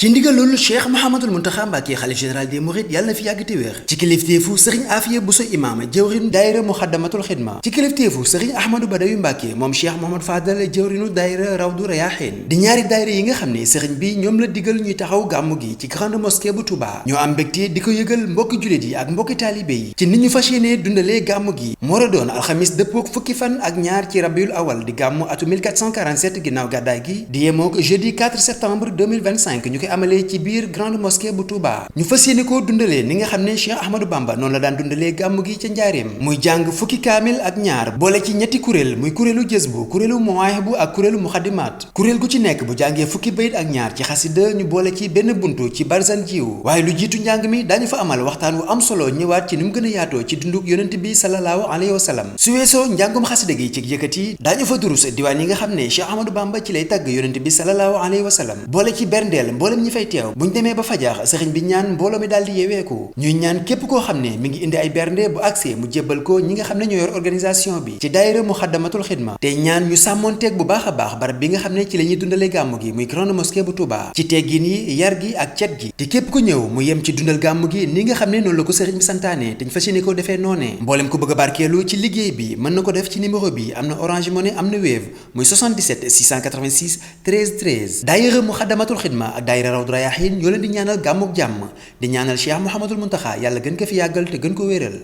ci ndigalul Cheikh Mouhamadul Mountakha Mbacké xalif général des mourides yàlla na fi yàgg te wér ci kilifteefu sëriñ Afiya Bousso imaam jëwrinu daayira Muxaddamatul Xidma ci kilifteefu sëriñ Ahmadou Badawi Mbacké moom Cheikh Mouhamad Fadal jëwrinu daayira Rawdu Rayaahin di ñaari daayira yi nga xam ne sëriñ bi ñoom la digal ñuy taxaw gàmmu gi ci grande mosquée bu Touba ñoo am mbégte di ko yëgal mbokki jullit yi ak mbokki taalibe yi ci nit ñu fas yéene dundalee gàmmu gi moo war a doon alxamis dëppook fukki fan ak ñaar ci rabiul awal di gàmmu atu 1447 ginnaaw gàddaay gi di yemook jeudi 4 septembre 2025 ñu koy amalee ci biir grande mosquée bu Touba ñu fas yéene koo dundalee ni nga xam ne Cheikh Ahmadou Bamba noonu la daan dundalee gàmmu gi ca njaareem muy jàng fukki kaamil ak ñaar boole ci ñetti kuréel muy kuréelu jësbu kuréelu muwaahibu ak kuréelu muxaddimaat kuréel gu ci nekk bu jàngee fukki bayit ak ñaar ci xasida ñu boole ci benn buntu ci barzan jiw waaye lu jiitu njàng mi dañu fa amal waxtaan wu am solo ñëwaat ci ni mu gën a yaatoo ci dunduk yonent bi sallallahu alayhi wa sallam su weesoo njàngum xasida gi ci yëkkati daañu fa durus diwaan yi nga xam ne Cheikh Ahmadou Bamba ci lay tàgg yonent bi sallallahu alayhi wa sallam boole ci berndeel mboolem ñi fay teew buñ demee ba fajax sëriñ bi ñaan mbooloo mi daal di yeeweeku ñuy ñaan képp koo xam ne mi ngi indi ay bernde bu agsee mu jébbal ko ñi nga xam ne ñoo yor organisation bi ci daayira Muxaddamatul Xidma te ñaan ñu sàmmoonteeg bu baax a baax barab bi nga xam ne ci la ñuy dundalee gàmmu gi muy grande mosquée bu Touba ci teggin yi yar gi ak cet gi te képp ku ñëw mu yem ci dundal gàmmu gi ni nga xam ne noonu la ko sëriñ bi santaane te ñu fas yéene ko defee noonee mboolem ku bëgg a barkeelu ci liggéey bi mën na ko def ci numéro bi am na Orange Money am na Wave muy 77 686 13 13 daayira Muxaddamatul Xidma ak daayira Rawdu Rayaahin ñoo leen di ñaanal gàmmuk jàmm di ñaanal Cheikh Mouhamadul Mountakha yàlla gën ko fi yàggal te gën ko wéeral